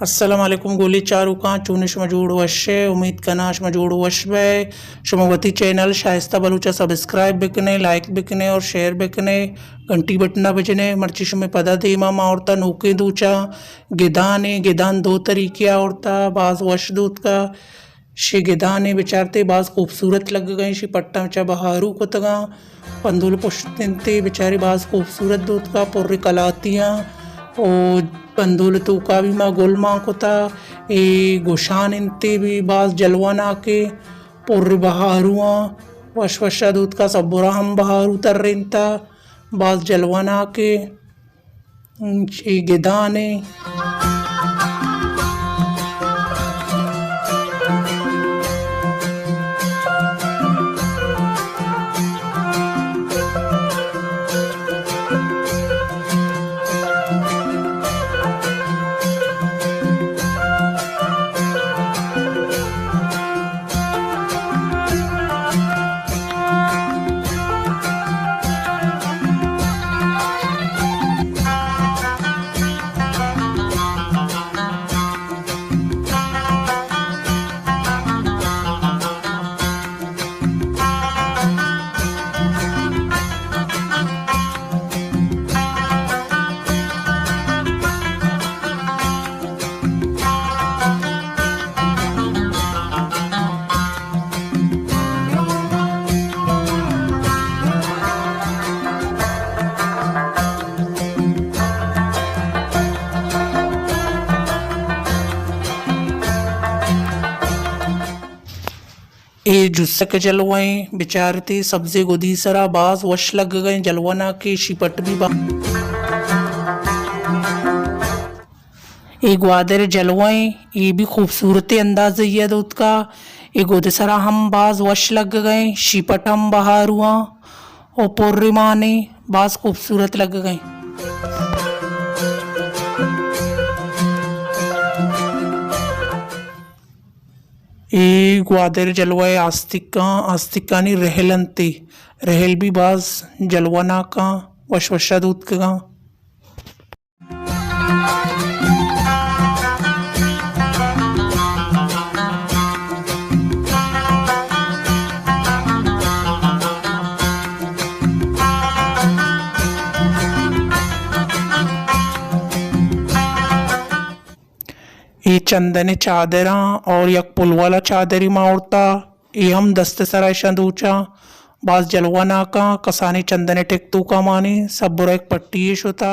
السلام علیکم گولی چاروکاں، چون شما جوڑ وش ئے؟ امید کناں شما جوڑ وش بئے۔ شما وتی چینل شائستہ بلوچ ءَ سبسکرائب بکنے، لائک بکنے اور شیئر بکنے، گھنٹی بٹن ءَ بجنے۔ مرچی شمے پدا دیما ما آورتا نوکیں دوچاں گدانے۔ گدان دو طریقے آورتا، باز وش دوتکا۔ شی گدانے بچارتے باز خوبصورت لگگئیں، شی پٹاں چا بہارو کتگاں۔ پندول پشت انتے بچارے باز خوبصورت دوتکا، پر کلاتیاں او پندول توکا بھی ما گل مان کتا۔ اے گوشان انتے بھی باز جلوہ ناکے، پر بہاروآں، وش وشا دوتکا، سبرا ہم بہارو ترینتا، باز جلوہ ناکے۔ اے گدانے۔ اے جسک جلوہ ایں، بچارتے سبزیں گدی سرا باز وش لگگئیں، جلوہ ناکے، شی پٹ بھی با-، اے گوادر جلوہ ایں، اے بھی خوبصورت اندازے ءَ دوتکا۔ اے گد سرا ہم باز وش لگگئیں، شی پٹ ہم بہارواں او پر مانے، باز خوبصورت لگگئیں۔ اے گوادر جلوہ ءِ آستکاں، آستکانی رہل انت، اے رہل بھی باز جلوہ ناکاں، وش وشا دوتکگاں۔ اے چندن ءِ چادراں اور یک پل والا چادرے ما آورتا، اے ہم دست ءِ سرا اشاں دوچاں، باز جلوہ ناکاں، کسانیں چندن ءِ ٹک توکا مانی، سبرا یک پٹی یے شتا۔